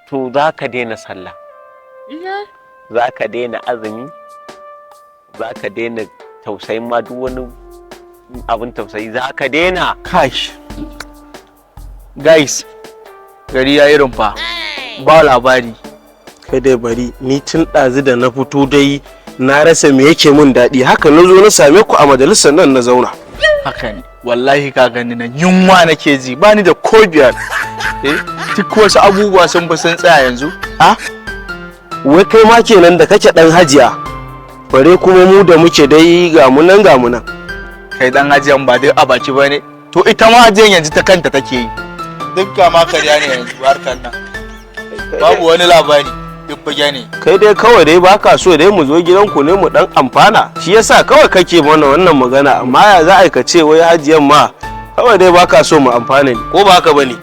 To, za ka daina sallah, za ka daina azumi, za ka daina tausayin ma, duk wani abin tausayi za ka daina. Kash. Guys, gari ya yi rumfa. Ba labari. Kai dai bari, ni tun ɗazu da na fito dai na rasa me yake mun daɗi haka. Na zo na same ku a majalisar nan na zauna. Haka ne. Wallahi ka gani nan, yunwa nake ji, ba ni da ko 5. Eh, duk wasu abubuwa sun fi sun tsaya yanzu. A wai kai ma kenan da kake ɗan hajiya, bare kuma mu da muke dai ga mu nan, ga mu nan. Kai dan hajiyan ba dai a baki ba ne. To, ita ma hajiyan yanzu ta kanta take yi. Duk kama karya ne yanzu harkar nan. Babu wani labari. Duk fage ne. Kai dai kawai dai baka so dai mu zo gidanku ne mu dan amfana, shi yasa kawai kake mana wannan magana. Amma ya za a ka ce wai hajiyan ma, kawai dai baka so mu amfana ne, ko ba haka bane?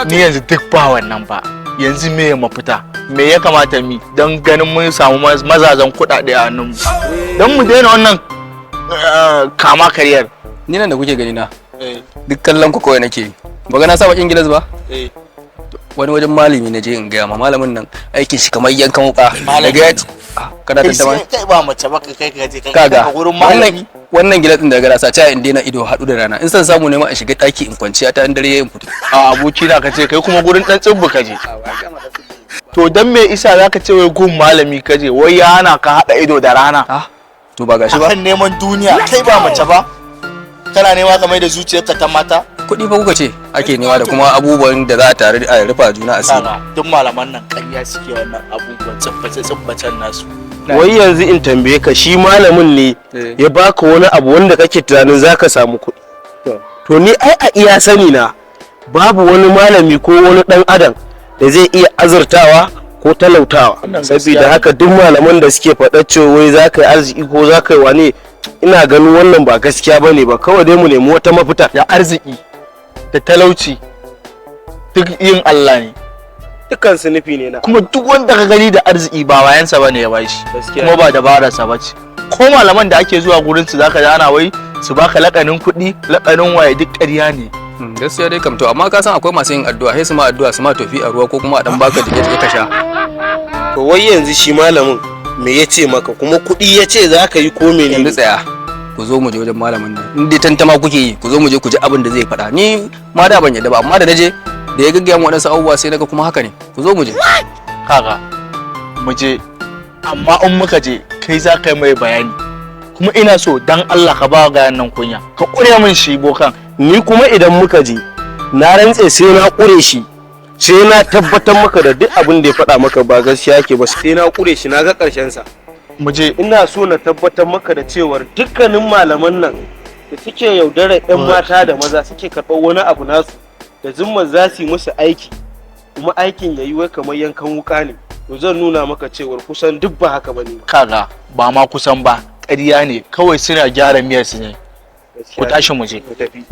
Ni yanzu duk ba wannan ba. Yanzu me ya mafita? Me ya kamata mi don ganin mun samu mazazan kuɗaɗe a hannunmu? Don mu daina wannan kama karyar. Ni nan da kuke gani na, duk kallon ku kawai nake yi. Ba ga na sa bakin gilas ba? Eh. Wani wajen malami na je in gaya ma, malamin nan aikin shi kamar yankan wuka. Malami. Daga ya Ah, kana Kai tantama. sai kai ba mace ba, kai ka je kai Kaga ka gurin wannan malami. Wannan gilas din da gara sa ta in daina ido haɗu da rana, in san samu ne ma in shiga ɗaki in kwanciya ta, in dare yayin fito. A aboki na, ka ce kai kuma gurin dan tsibbu ka je. To, dan me isa zaka ce wai gun malami ka je, wai ya hana ka hada ido da rana? Ah, to ba gashi ba. Akan neman duniya, kai ba mace ba, kana nema ka mai da zuciyarka ta mata. Kuɗi fa kuka ce ake nema, da kuma abubuwan da za a tare a rufa juna asiri. Kaga, duk malaman nan ƙarya suke, wannan abubuwan tsibbace tsibbacen nasu. Wai yanzu in tambaye ka, shi malamin ne Eh. ya baka wani abu wanda kake tunanin zaka samu kuɗi? To, ni ai a iya sani na, babu wani malami ko wani ɗan adam da zai iya azurtawa ko talautawa. Wannan gaskiya Saboda ne. haka duk malaman da suke faɗa cewa wai za ka yi arziki ko za ka yi wane, ina ganin wannan ba gaskiya bane ba. Kawai dai mu nemi wata mafita. Da arziki da talauci duk yin Allah ne. Dukkan su nufi ne na. Kuma duk wanda ka gani da arziki ba wayansa bane ya bashi. Gaskiya. Kuma ba dabararsa ba ce. Ko malaman da ake zuwa gurin su, zaka ji ana wai su baka lakanin kuɗi, lakanin waye, duk ƙarya ne. Gaskiya dai kam. To, amma ka san akwai masu yin addu'a, sai su ma addu'a su ma tofi a ruwa, ko kuma a dan baka jike jike ka sha. To, wai yanzu shi malamin me ya ce maka? Kuma kuɗi ya ce za ka yi ko menene? Yanzu tsaya, ku zo mu je wajen malamin nan. In dai tantama kuke yi, ku zo mu je ku ji abin da zai faɗa. Ni ma da ban yadda ba, amma da naje da ya gaggaya mu waɗansu abubuwa, sai naga kuma haka ne. Ku zo mu je. Kaga, mu je, amma in muka je kai za ka yi mai bayani. Kuma ina so dan Allah ka ba ga nan kunya, ka ƙure min shi bokan. Ni kuma idan muka je, na rantse sai na ƙure shi, sai na tabbatar maka da duk abin da ya faɗa maka ba gaskiya ke ba. Sai na ƙure shi, na ga ƙarshen sa. Mu je. Ina so na tabbatar maka da cewar dukkanin malaman nan da suke yaudarar 'yan mata da maza, suke karɓar wani abu nasu da zumman za su yi musu aiki, kuma aikin ya yi wai kamar yankan wuka ne, to zan nuna maka cewar kusan duk ba haka bane ba. Kaga, ba ma kusan ba, ƙarya ne kawai, suna gyara miyar su ne. Ku tashi mu je. Mu tafi.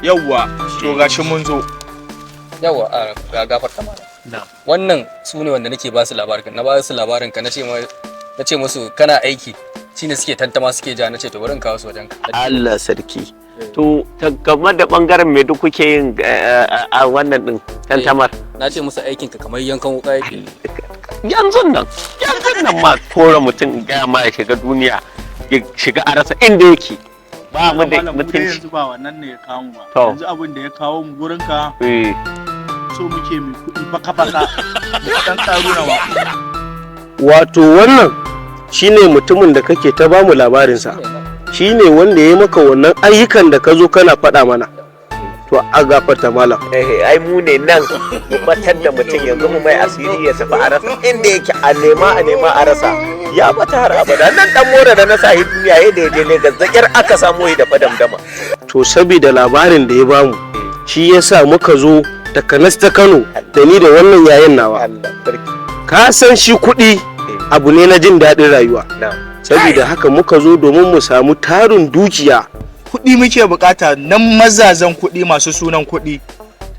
Yawwa, to gashi mun zo. Yawa, a ga gafarta mana. Wannan su ne wanda nake ba su labarin ka, na ba su labarin ka, na ce musu kana aiki, shine suke tantama, suke ja, na ce to bari in kawo su wajen ka. Allah sarki. To, ta game da bangaren me duk kuke yin a wannan din tantamar? Na ce musu aikin ka kamar yankan wuka yake. Yanzu nan, yanzu nan ma kora mutum ga ma ya shiga duniya, ya shiga a rasa inda yake, ba mu da Malam, mu dai mutunci. Yanzu ba wannan ne ya kawo mu ba. To. Yanzu abin da ya kawo mu gurin ka, so muke mu kuɗi baka baka da dan karuna ba. Wato wannan shine mutumin da kake ta bamu labarinsa, shine wanda ya yi maka wannan ayyukan da ka zo kana faɗa mana. To, a gafarta malam. Eh, ai mu ne nan mu batar da mutum yanzu, mu mai asiri ya tafi a rasa inda yake, a nema a nema a rasa, ya bata har abada. Nan dan mora da na sahi duniya yadda ya je Lagos, da kyar aka samu shi da fadamdama. To, saboda labarin da ya bamu shi yasa muka zo takanas ta Kano, da ni da wannan yayin nawa. Allah sarki. Ka san shi kuɗi abu ne na jin daɗin rayuwa. Na. Saboda haka muka zo domin mu samu tarin dukiya. Kuɗi muke bukata nan, mazazan kuɗi masu sunan kuɗi,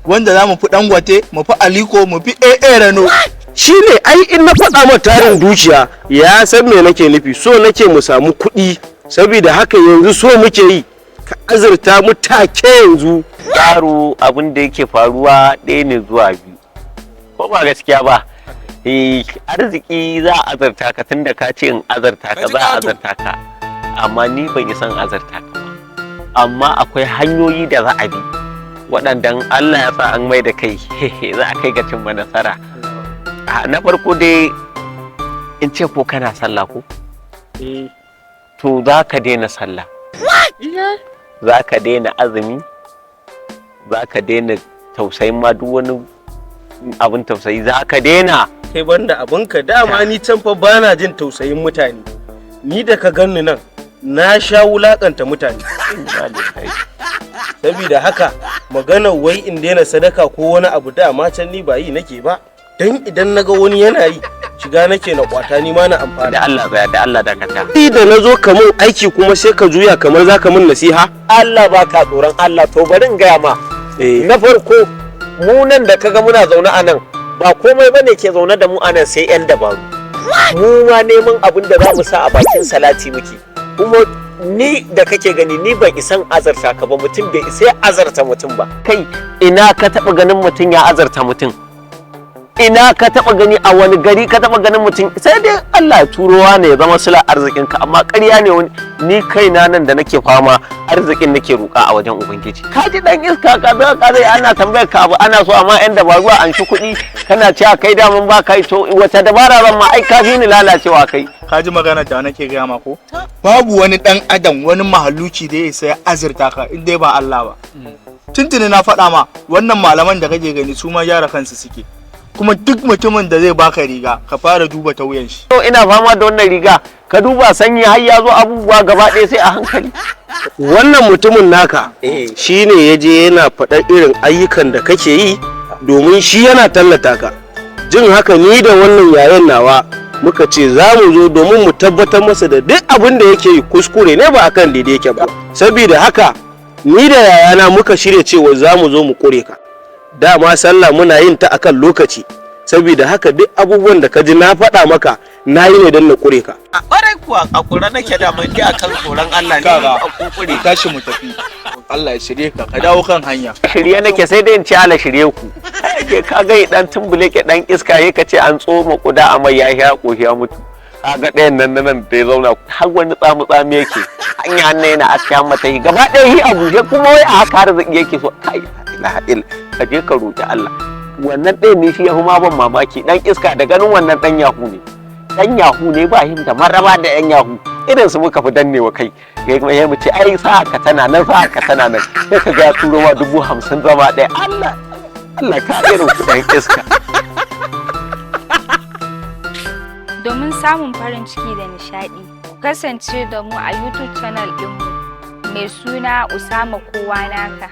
wanda za mu fi Dangote, mu fi Aliko, mu fi AA Rano. Shine ai in na faɗa ma tarin dukiya ya san me nake nufi. So nake mu samu kuɗi, saboda haka yanzu so muke yi ka azurta mu take yanzu. Yaro, abin da yake faruwa ɗaya ne zuwa biyu, ko ba gaskiya ba? Eh, arziki za a azarta ka, tunda ka ce in azarta ka, za a azarta ka, amma ni ban isan azarta ka ba. Amma akwai hanyoyi da za a bi waɗanda in Allah ya sa an mai da kai, za a kai ga cimma nasara. Na farko dai in ce ko kana sallah ko? To za ka daina sallah, za ka daina azumi, za ka daina tausayin ma, duk wani abin tausayi za ka daina. Kai, banda abinka, dama ni can fa bana jin tausayin mutane. Ni da ka ganni nan na sha wulakanta mutane, saboda haka magana wai in daina sadaka ko wani abu, dama can ni ba yi nake ba. Dan idan naga wani yana yi, shiga nake na kwata, ni ma na amfana. Da Allah tsaya, da Allah dakata. Ni da na zo ka mun aiki kuma sai ka juya kamar za ka mun nasiha. Allah ba ka tsoron Allah. To bari in gaya ma. Eh. Na farko, mu nan da kaga muna zaune a nan, ba komai bane ke zaune da mu a nan sai yan dabaru. Mu ma neman abin da za mu sa a bakin salati muke. Kuma ni da kake gani, ni ban isan azarta ka ba. Mutum bai isa ya azarta mutum ba. Kai, ina ka taba ganin mutum ya azarta mutum? Ina ka taba gani? A wani gari ka taba ganin mutum? Sai dai Allah ya turowa ne ya zama sila arzikin ka, amma ƙarya ne wani. Ni kaina nan da nake fama, arzikin nake roƙa a wajen ubangiji. Ka ji dan iska, ka zo ka zai ana tambayar ka abu, ana so amma yan dabaru an shi kuɗi, kana cewa kai daman ba kai. To wata dabara ban ma? Ai ka fi ni lalacewa kai. Ka ji magana da nake gaya ma ko? Babu wani dan adam, wani mahaluki da ya isa ya azurta ka in dai ba Allah ba. Tuntuni na faɗa ma, wannan malaman da kake gani su ma gyara kansu suke. Kuma duk mutumin da zai baka riga, ka fara duba ta wuyan shi. To ina fama da wannan riga, ka duba sanyi har ya zo, abubuwa gaba ɗaya sai a hankali. Wannan mutumin naka shine ya je yana faɗar irin ayyukan da kake yi, domin shi yana tallata ka. Jin haka, ni da wannan yayan nawa muka ce za mu zo domin mu tabbatar masa da duk abin da yake yi kuskure ne, ba akan daidai yake ba. Saboda haka ni da yayana muka shirya cewa za mu zo mu kure ka. Dama sallah muna yin ta akan lokaci, saboda haka duk abubuwan da ka ji na faɗa maka, na yi ne don na kure ka. A ƙwarai kuwa, a ƙura nake da mai akan tsoron Allah ne. Kaga. A kokure. Tashi mu tafi. Allah ya shirye ka, ka dawo kan hanya. Shirye nake, sai dai in ci ala shirye ku. Kai ka ga dan tumbule ke dan iska, yake ka ce an tsoma kuda a mai ya sha koshi ya mutu. Kaga ɗayan nan nan da ya zauna har wani tsamu tsami yake hanya, hannu yana askiya mata yi gaba ɗaya yi a bushe, kuma wai a haka arziki yake so. Kai, la ilaha, ka je ka roki Allah. Wannan ɗayan ne shi ya fi ma ban mamaki, dan iska da ganin wannan dan yahu ne, dan yahu ne, ba him da maraba da yan yahu irin su muka fi dannewa. Kai ya kuma ya mu ce ai sa ka tana nan, sa ka tana nan, sai ka ga ya turo ma 50,000 zama ɗaya. Allah Allah ka irin ku dan iska. Domin samun farin ciki da nishaɗi, ku kasance da mu a YouTube channel ɗinmu mai suna Usama Kowa Naka.